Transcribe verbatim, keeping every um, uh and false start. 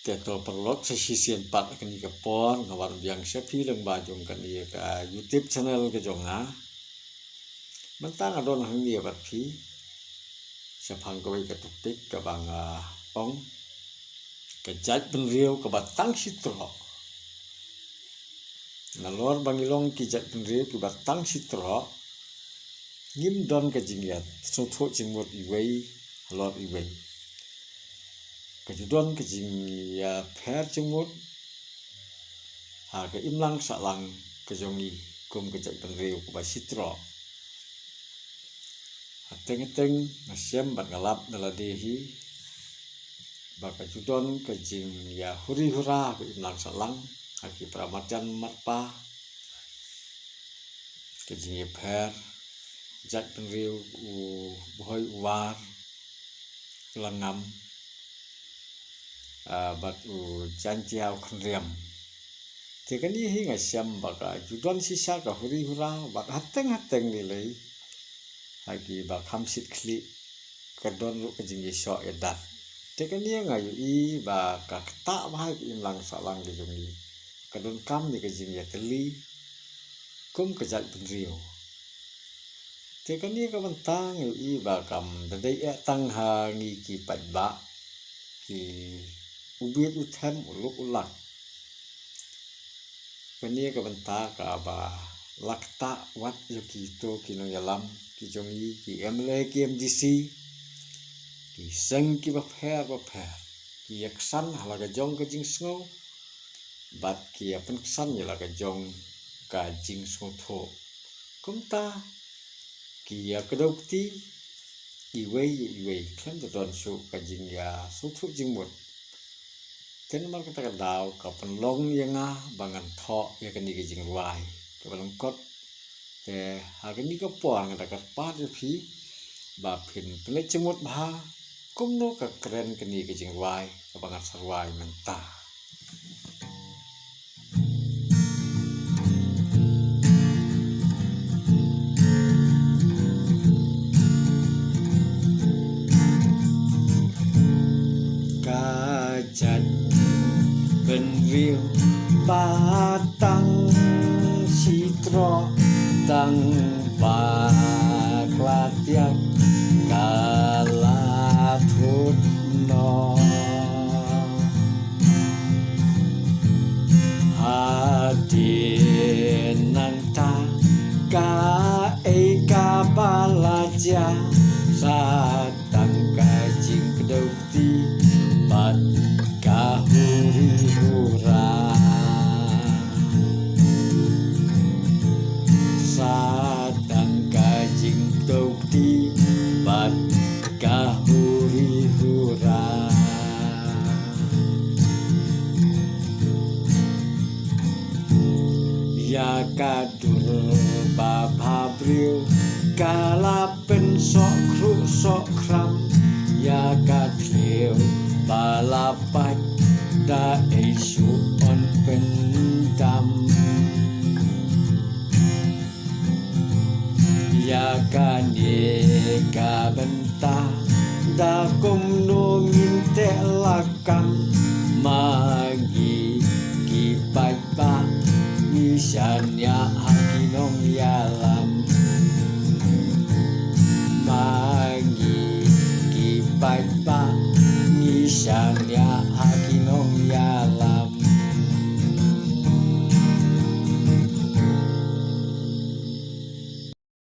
Te to paralok, sa shisien pat kane ka por nga wan biang sha phi lyngba jong kane ka YouTube channel ka jong nga. Mynta nga don hangne bad phi shaphang kawei ka topic kaba nga ong ka jaitbynriew kaba tang shi troh. Nalor ba ngi long ki jaitbynriew kiba tang shi troh, ngim don ka jingïasngewthuh jingmut iwei halor iwei. Ka ju don ka jingïapher jingmut ha ka imlang sahlang ka jong ngi kum ka jaitbynriew kaba shi troh. Hateng hateng nga shem bad nga lap da lade hi ba ka ju don ka jingïahuri hura ha ka imlang sahlang ha ki para marjan marpa, ka jingïapher jaitbynriew u Bhoi u War, u Langam, ah, bad u Jaintia u Khynriam. Te kane hi nga shem ba ka ju don shisha ka huri hura bad hateng hateng lei lei ha kiba kham shit khlieh ka don ruh ka jingïashoh ïadat. Te kane nga ïohi ba ka ktah bha ha ka imlang sahlang ka jong ngi, ka donkam ïa ka jingïatylli kum ka jaitbynriew. Te kane ka bynta nga ïohi ba kam da dei eh tang ha ngi ki paidbah, ki u bit u them, u luk u lak. Kane ka bynta kaba la ktah wat ïa kito ki nongïalam ki jong ngi, ki M L A, ki M D C, ki seng kiba pher ba pher, ki ïaksan ha la ka jong ka jingsngew bad ki ïapynksan ïa la ka jong ka jingsngewthuh. Kumta ki ïakdew kti iwei ïa iwei khlem da don shuh ka jingïasngewthuh jingmut. Te namar kata ka daw ka pynlong ïa nga ba ngan thoh ïa kane ka jingrwai kaba lyngkot. Te ha kane ka por nga da kyrpad ïa phi ba phin pynleit jingmut bha kumno ka kren kane ka jingrwai kaba ngan sa rwai mynta. Ka jaitbynriew ba tang shi troh, tang ba khlatiak ka la thut noh. Hadien nangta kaei kaba la jia, sa tang ka jingkdew kti bad ka huri hura. Sa tang ka jingkdew kti bad ka huri hura. Ïa ka dur ba bhabriew ka la pynsoh khruh soh khram, ïa ka thliew ba la pait da ei shu yn pyndam. Ïa kane ka bynta da kumno ngin teh lakam, ma ngi ki paidbah ngi shaniah ha ki nongïalam. Ma ngi ki paidbah ngi shaniah ha ki nong